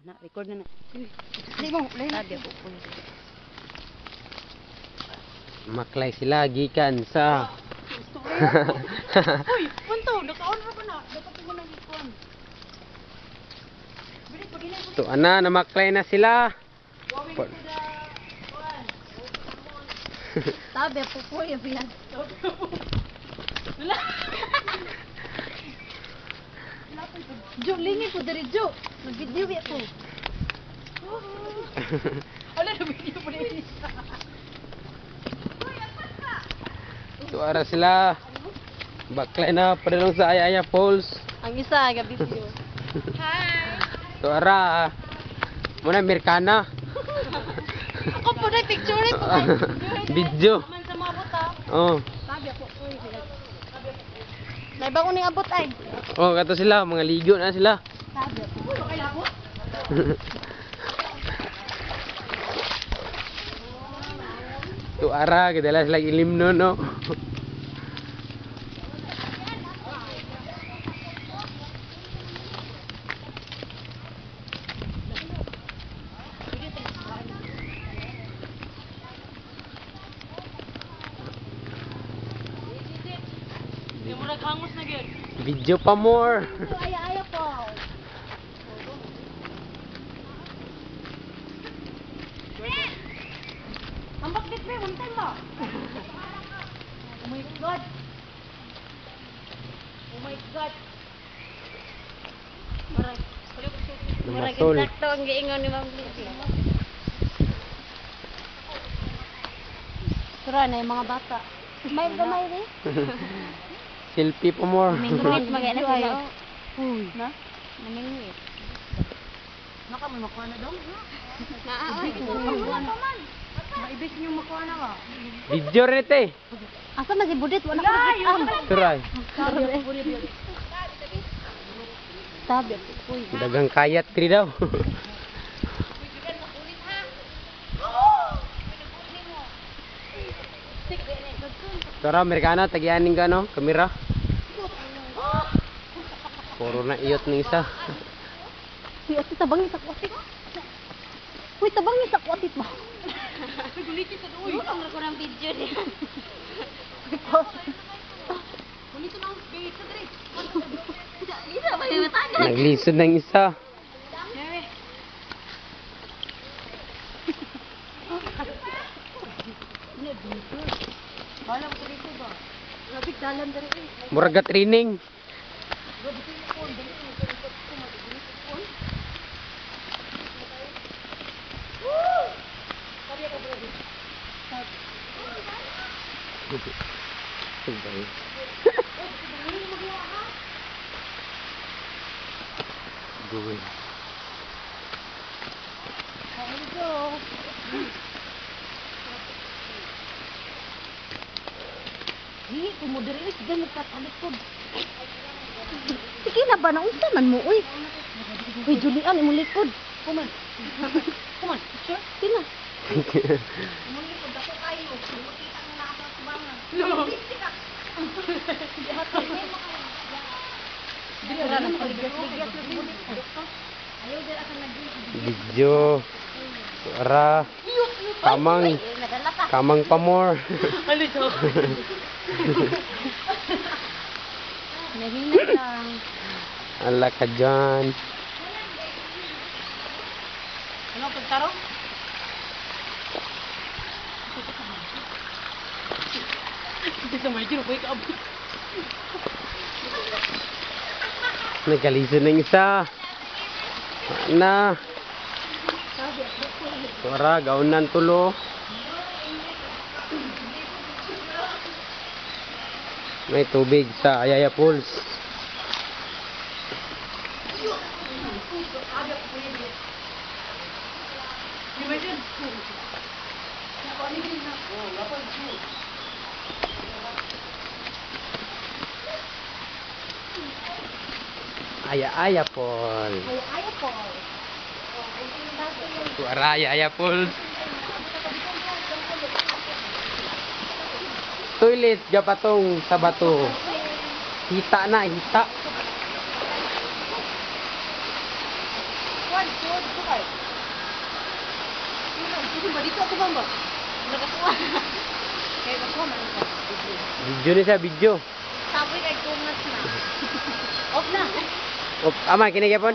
Na record na na. Di mo, lahi na. Maklay sila gikan sa Uy, punto, naka-on ra ko na. Dapat mo nang ikon. Bili pag ina To ana, namaklay na sila. going to the kuan. Tabi po po yung biyan. Wala. Jo, lingi po diri Jo. Nag-video ya po. Wala na video pa rin. To ara sila. Baklay na padulong sa Ayaya Falls. Ang isa ga video. To ara. Muna Amerikana. Ako po na picture po. Video. Man sa mga buta. Oh. Tabi ako po yung biyan. Naiba ko ning abot ay. Oh, kato sila, mga ligo na sila. Tabi ako. Uy, okay lang ako. To ara, gidala sila ilim no, no. Di mo naghangos na gyud. Video pa more. Aya aya po. Ang bakit be, one time ba? Oh my God. Oh my God. Murag murag Lumasol. eksakto ang giingon ni Ma'am Lizzie. Sura na yung mga bata. Smile gamay rin. Selfie pa more. Namingwit magay na sila. Uy. Na? Namingwit. Naka may makuha na dong. Naa, oy. Wala pa man. Maibis niyo makuha na ka. Video rin ito eh. Asa man si Budit? Wala ko nakita. Turay. Tabi ako. Uy. Dagang kayat tri daw. Tara, Amerikana, tagianin ka no, kamera. Puro na iyot ng isa. Uy, ate, tabangin sa kwatit. Uy, tabangin sa kwatit ba? Uy, Ang ko ng video niya. Kunito na ang bait sa dre. Isa ba yung matagal? Naglisod ng isa. Bala mo sa dito ba? Grabe dalan dere eh. Muraga training. Gawin. Di, kumudiri uy, sige magkatalikod. Sige na ba, naunsa man mo, uy. Uy, Julian, imong likod. Kuman. Kuman. Sure. Sige na. Video. Ara. Kamang. Kamang pa more. Ano ito? Nahina lang. Ala ka dyan. Ano pagtarong? Hindi sa may giro, kaabot. Nagkalisod ng isa. Na. Ara, gaunan tulo. May tubig sa Ayaya Pools. Aya Paul. Ay, ay, po. Tuara Aya Pools. Toilet gapatong sa bato. Hita na, hita. 1, 2, 5. Ba dito ako ba? Nakakuha. Kaya nakuha man ka. Video ni sa video. Sabi kay kungas na. Off na. Op, ama kini gyapon.